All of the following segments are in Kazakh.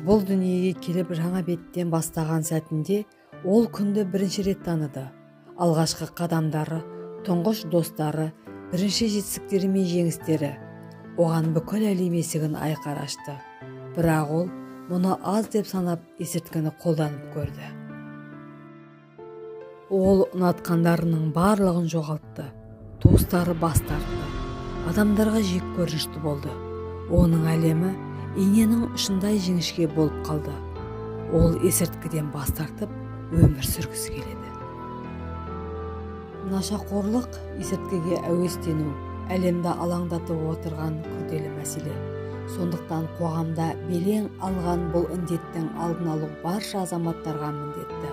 Бұл дүниеге келіп жаңа беттен бастаған сәтінде ол күнді бірінші рет таныды. Алғашқы қадамдары, тұңғыш достары, бірінші жетістіктері мен жеңістері оған бүкіл әлем есігін айқара ашты. Бірақ ол мұны аз деп санап, есірткіні қолданып көрді. Ол ұнатқандарының барлығын жоғалтты, туыстары бас тартты, адамдарға жек көрінішті болды. Оның әлемі иненің ұшындай жіңішке болып қалды. Ол есірткіден бас тартып, өмір сүргісі келеді. Нашақорлық, есірткіге әуестену әлемді алаңдатып отырған күрделі мәселе. Сондықтан қоғамда белең алған бұл індеттің алдын алу барша азаматтарға міндетті.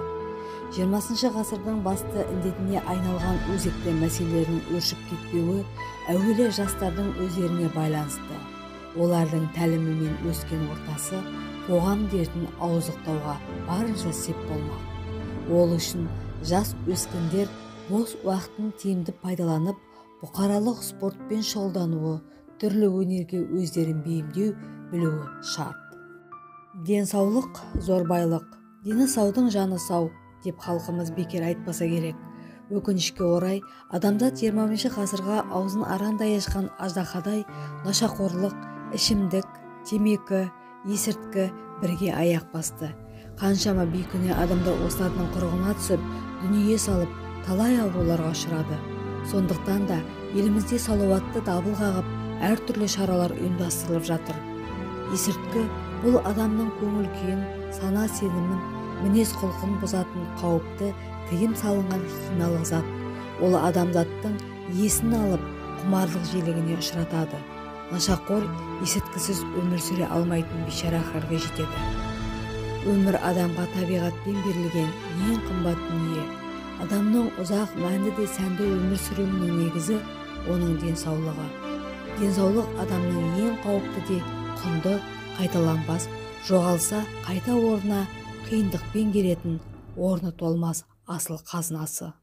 20 ғасырдың басты індетіне айналған өзекті мәселелердің өршіп кетпеуі әуелі жастардың өздеріне байланысты. Олардың тәлімі мен өскен ортасы қоғам дертін ауыздықтауға барынша сеп болмақ. Ол үшін жас өскіндер бос уақытын тиімді пайдаланып, бұқаралық спортпен шұғылдануы, түрлі өнерге өздерін бейімдеу білуі шарт. Денсаулық зор байлық, дені саудың жаны сау деп халқымыз бекер айтпаса керек. Өкінішке орай, адамзат 20 ғасырға аузын арандай ашқан аждаһадай нашақорлық, ішімдік, темекі, есірткі бірге аяқ басты. Қаншама бейкүнә адамдар осылардың құрығына түсіп, дүние салып, талай ауруларға ұшырады. Сондықтан да елімізде салауатты дабыл қағып, әртүрлі шаралар ұйымдастырылып жатыр. Есірткі бұл адамның көңіл күйін, сана сенімін, мінез құлқын бұзатын қауіпті, тыйым салынған химиялық зат. Ол адамзаттың есін алып, құмарлық желігіне ұшыратады. Нашақор есірткісіз өмір сүре алмайтын бейшара халге жетеді. Өмір адамға табиғатпен берілген ең қымбат дүние. Адамның ұзақ, мәнді де сәнді өмір сүруінің негізі оның денсаулығы. Денсаулық адамның ең қауіпті де құнды, қайталанбас, жоғалса қайта орнына қиындықпен келетін, орны толмас асыл қазынасы.